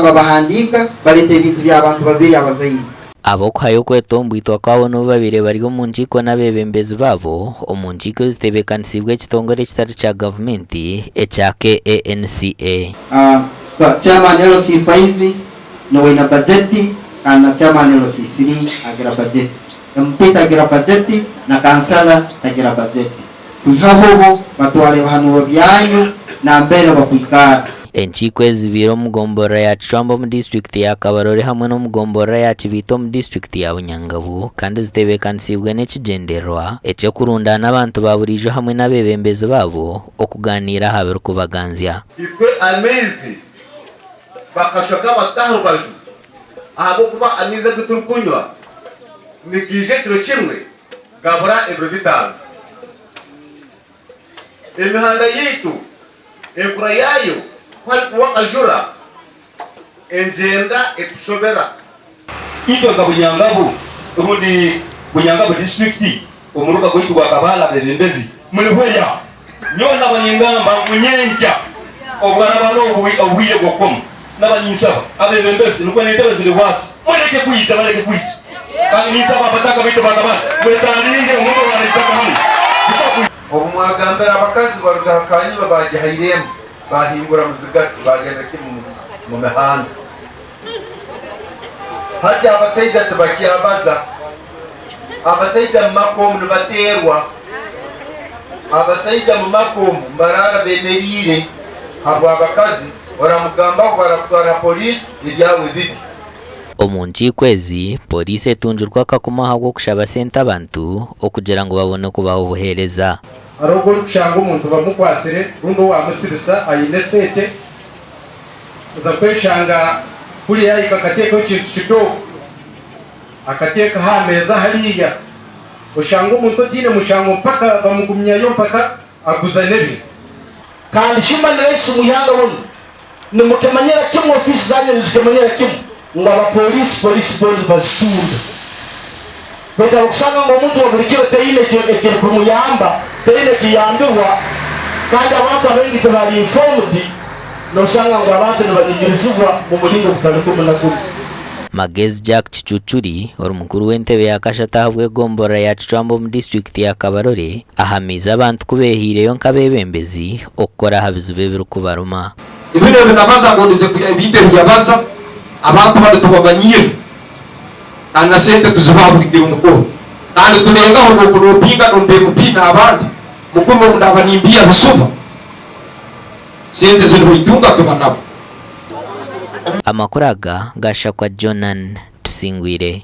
Bagamba bahandiika baleeta ebintu by'abantu babiri abazaire. Ab'okuhayo okwetomboitwa kwabo n'obu babaire bari omu nkiiko n'abeebembezi baabo omu nkiiko ezitebeekanisiibwe ekitongore ekitari kya gavumenti ekya KANCA. Chairman LC five niwe aine bajeti kandi na chairman LC three agira bajeti. MP tagira bajeti na kansala tagira bajeti. Kwihaho bo batwara ebihanuuro byanyu nambere bakwikara. Enkiiko ezi zibaire omu gomborora ya Kicwamba omu disiturikiti ya Kabarole hamwe n'omu gomborora ya Kibiito omu disiturikiti ya Bunyangabu kandi zitebeekanisiibwe n'ekigyendererwa eky'okurundaana abantu ba buriijo hamwe n'abeebembezi baabo okugaaniira aha birikubaganzya. Itwe amaizi bakashwa gabata aha rubaju ahabw'okuba amaizi agu turikunywa nigaija ekiro kimwe gabura ebiro bitaano. Emihanda yaitu enkura yaayo ku harikuba akajura engyenda etushobera. Itwe nka Bunyangabu rundi Bunyangabu disiturikiti omuruka gwaitu gwa Kabale abebembezi murihweya. Nyowe naba ningamba ngu nyenkya obu haraba hariho obwire bw'okukoma naba ninsaba abebembezi nikwo n'entebe ziri waasi mureke kwija bareke kwija kandi ninsaba abataka baitu ba Kabale mwesaringe omuntu owaraitaka hanu busaho kwija. Obu mwagambira abakazi baruga ha kanyuma baagya ha irembo, baahingura mu zigati, baagendera kimu mu mihanda. Hati abasaija tibakyabaza. Abasaija mu maka omu nibateerwa. Abasaija mu maka omu nibaraara beemeriire habw'abakazi, oramugambaho barakutwara ha poliisi ebyawe bibi. Omu nkiiko ezi, Pooriisi etungirwe akakumu ahabw'okushaba sente abantu okugira ngu babone kubaha obuheereza. Hariho obu orikushanga omuntu bamukwatsire rundi owaamutsibisa aine esente, oza kweshanga kuriya yaahika akateekaho ekintu kidogo, akateekaho aha meeza hariya, oshanga omuntu otaine mushango mpaka bamugumyayo mpaka aguza n'ebye. Kandi Human Rights omu ihanga hoona nimukimanyira kimwe, ofiisi zanyu nizikimanyira kimwe ngu abapoliisi police bond bazitunda. Baitu abakusanga ngu omuntu wa buri kiro taine ekirikumuyamba, taine kiyambibwa kandi abantu abaingi tibari informed, nosanga ngu abantu nibanyigirizibwa mu muringo gutari gumwe na gumwe. Magezi Jack Kicucuri, ori mukuru w'entebe ya kashatu ahabw'egomborora ya Kicwamba omu disiturikiti ya Kabarole, ahamiize abantu ku beehaireyo nk'abeebembezi okukora aha bizibu ebirikubaruma. Ebinu ebi nabaza ngondize kwiha ebintu ebi yabaza, abantu banu tubamanyiire kandi na sente tuzibaha buri kiro mukuru kandi tulengaho nogu nopinga nomba MP nabandi mugume obu ndaba nimbiha bisuba sente zinu baitunga tuba nabo. Amakuru aga gashakwa Jonan Tusingwire.